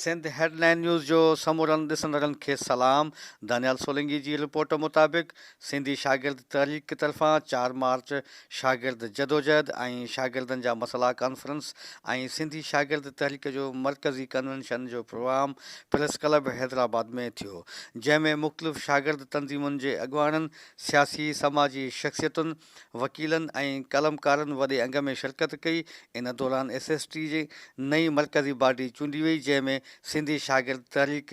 Sindh head line news جو سمورن ڏسندڙن کي سلام دانيال سولنگي جي رپورٽ مطابق سنڌي شاگرد تحريڪ طرفان چار مارچ شاگرد جدوجهد ۽ شاگردن جا مسئلا ڪانفرنس ۽ سنڌي شاگرد تحريڪ جو مرڪزي ڪنوينشن جو پروگرام پريس ڪلب حيدرآباد ۾ ٿيو جنهن ۾ مختلف شاگرد تنظيمن جي اڳواڻن سياسي سماجي شخصيتن وڪيلن ۽ قلمڪارن وڏي انگ ۾ شرڪت ڪئي. ان دوران ايس ايس ٽي جي نئين مرڪزي باڊي چونڊي وئي، جنهن ۾ سنڌي شاگرد تحريڪ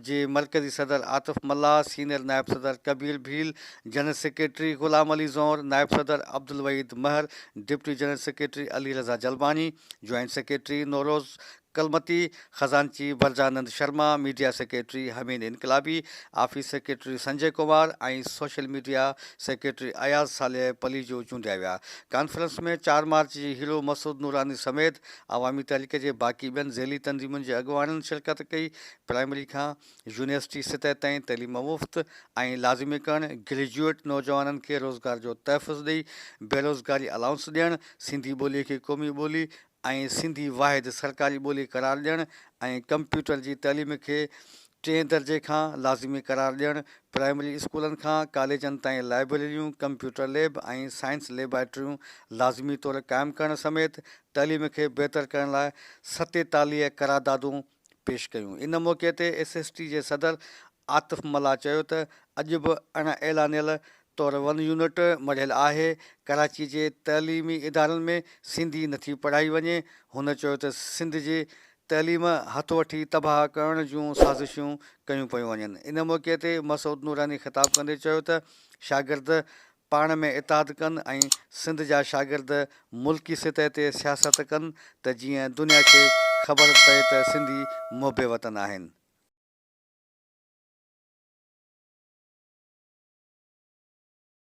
جي مرڪزي صدر عاطف ملاح، سينئر نائب صدر ڪبير ڀيل، جنرل سيڪريٽري غلام علي زئور، نائب صدر Abdul Wahid Mehar, deputy general secretary Ali Raza Jalbani, joint secretary Nauroz Kalmati, خزانچي Barjanand Sharma, media secretary Hameed Inqilabi, office secretary Sanjay Kumar ۽ social media secretary Ayaz Saleh Palijo چونڊيا ويا. Conference ۾ چار march جي هيرو مسعود نوراني سميت عوامي تحريڪ جي باقي ٻين ذيلي تنظيمن جي اڳواڻن شرڪت ڪئي. پرائمري کان يونيورسٽي سطح تائين تعليم مفت ۽ لازمي ڪرڻ، گريجوئيٽ نوجوانن کي روزگار جو تحفظ ڏئي بيروزگاري الائونس ڏيڻ، سنڌي ٻولي کي قومي ٻولي ۽ سنڌي واحد سرڪاري ٻولي قرار ڏيڻ ۽ ڪمپيوٽر جي تعليم کي ٽئين درجي کان لازمي قرار ڏيڻ، پرائمري اسڪولن کان ڪاليجن تائين لائبريريون، ڪمپيوٽر ليب ۽ سائنس ليبارٽريون لازمي طور قائم ڪرڻ سميت تعليم کي بهتر ڪرڻ لاء 47 قراردادون پيش ڪيون. ان موقعي تي ايس ايس ٽي جي صدر عاطف ملاح چيو ته اڄ به اڻ اعلانيل طور ون يونٽ مڙهيل آهي، ڪراچي جي تعليمي ادارن ۾ سنڌي نٿي پڙهائي وڃي، هن چيو ته سنڌ جي تعليم هٿ وٺي تباهه ڪرڻ جون سازشون ڪيون پيون وڃن. ان موقعي تي مسعود نوراني خطاب ڪندي چيو ته شاگرد پاڻ ۾ اتحاد ڪن ۽ سنڌ جا شاگرد ملڪي سطح تي سياست ڪن ته جيئن دنيا کي خبر پئي ته سنڌي محب وطن آهن.